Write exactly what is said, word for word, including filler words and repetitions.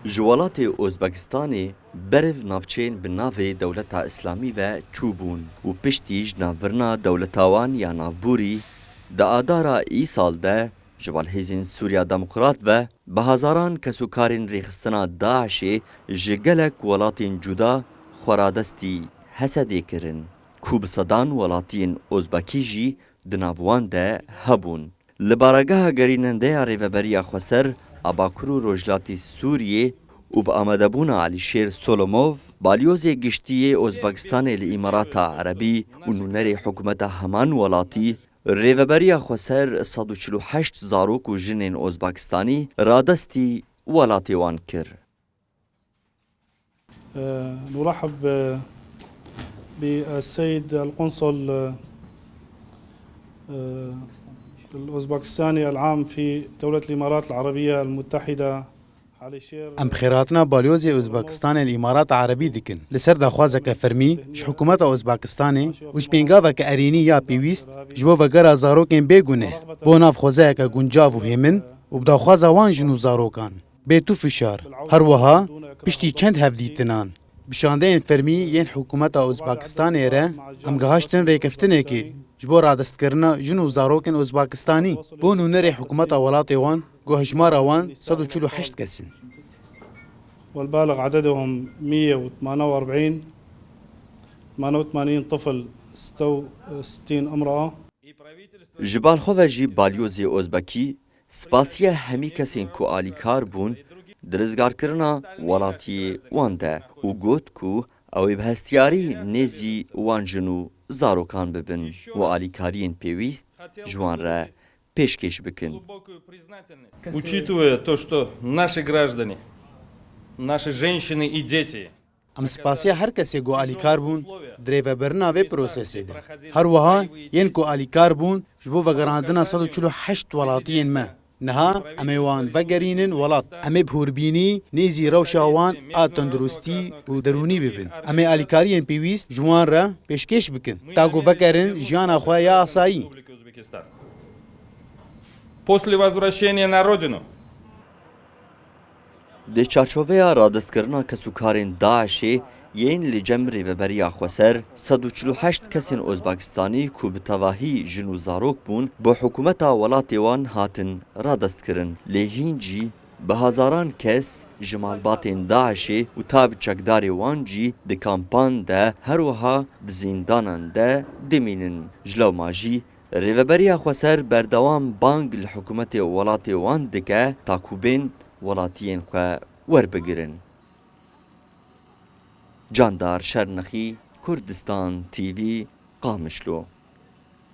Ji welatê Ozbekistanê beriv navçeyên bi navê Dewleta Îslamî ve çûbûn û piştî ji navbirina dewleta wan ya navborî di adara îsal de ji ber hêzên Sûriya Demokrat ve bi hezaran kesûkarên rêxistina DAIŞê ji gelek welatên cuda xwe radestî Hesedê kirin, ku bi sedan welatiyên Ozbekî jî di nav wan de hebûn. Li baregeha gerînendeya Rêveberiya Xweser a Bakur û Rojhilatî Sûriyê û bi amadebûna Alîşêr Solomov, balyozê giştî yê Ozbekistanê li Îmarata Erebî û nûnerê hikûmeta heman welatî, Rêveberiya Xweser sed û çil û heşt zarok û jinên Ozbekistanî radestî welatê wan kir. آه، نرحب، آه، بالسيد القنصل، آه، آه، الأوزبكستاني العام في دولة الإمارات العربية المتحدة، علي شير. Em bi xêrhatina balyozê Ozbekistanê li Îmarata Erebî dikin. Li ser daxwazeke fermî ji hikûmeta Ozbekistanê û ji pêngaveke erênî ya pêwîst ji bo vegera zarokên bêguneh, bo nav xwezayeke guncav û hêmin û bi daxwaza wan jin û zarokan. Bê tu fişar. Her wiha piştî çend hevdîtinan, bi şandeyên fermî yên hikûmeta Ozbekistanê re, em gihaştin rêkeftinekê ji bo radestkirina jin û zarokên Ozbekistanî. Bo nûnerê hikûmeta welatê wan, ku hejmara wan sed û çil û heşt kes in. والبالغ عددهم مية وثمانية وأربعين، ثمانية وثمانين طفل، ستة وستين امرأة. Ji balxwe ve jî balyozê Ozbekî spasiya hemî kesên ku alîkar bûn di rizgarkirina welatiyê wan de û got ku ew ê bi hestiyarî nêzî wan jin û zarokan bibin û alîkariyên pêwîst ji wan re pêşkêş bikin. Учитывая то, что наши граждане, наши женщины и дети, Em spasiya her kesê ku alîkar bûn di rêvebirina vê prosesê de. Her wiha yên ku alîkar bûn ji bo vegerandina sed û çil û heşt welatiyên me. Niha em ê wan vegerînin welat. Em ê bi hûrbînî nêzî rewşa wan a tenduristî û derûnî bibin. Em ê alîkariyên pêwîst ji wan re pêşkêş bikin, ta ku vegerin jiyana xwe ya asayî. После возвращения на родину. Di çarçoveya radestkirina kesûkarên DAIŞê yên li cem Rêveberiya Xweser, sed û çil û heşt kesên Ozbekistanî ku bi tevahî jin û zarok bûn, bi hikûmeta welatê wan hatin radestkirin. Lê hîn jî bi hezaran kes ji malbatên DAIŞê û ta bi çekdarê wan jî di kampan de, her wiha di zîndanan de dimînin. Ji lewma jî Rêveberiya Xweser berdewam bang li hikûmetê welatê wan dike ta ku bên welatiyên xwe werbigirin. Candar Şernexî, Kurdistan T V, Qamişlo.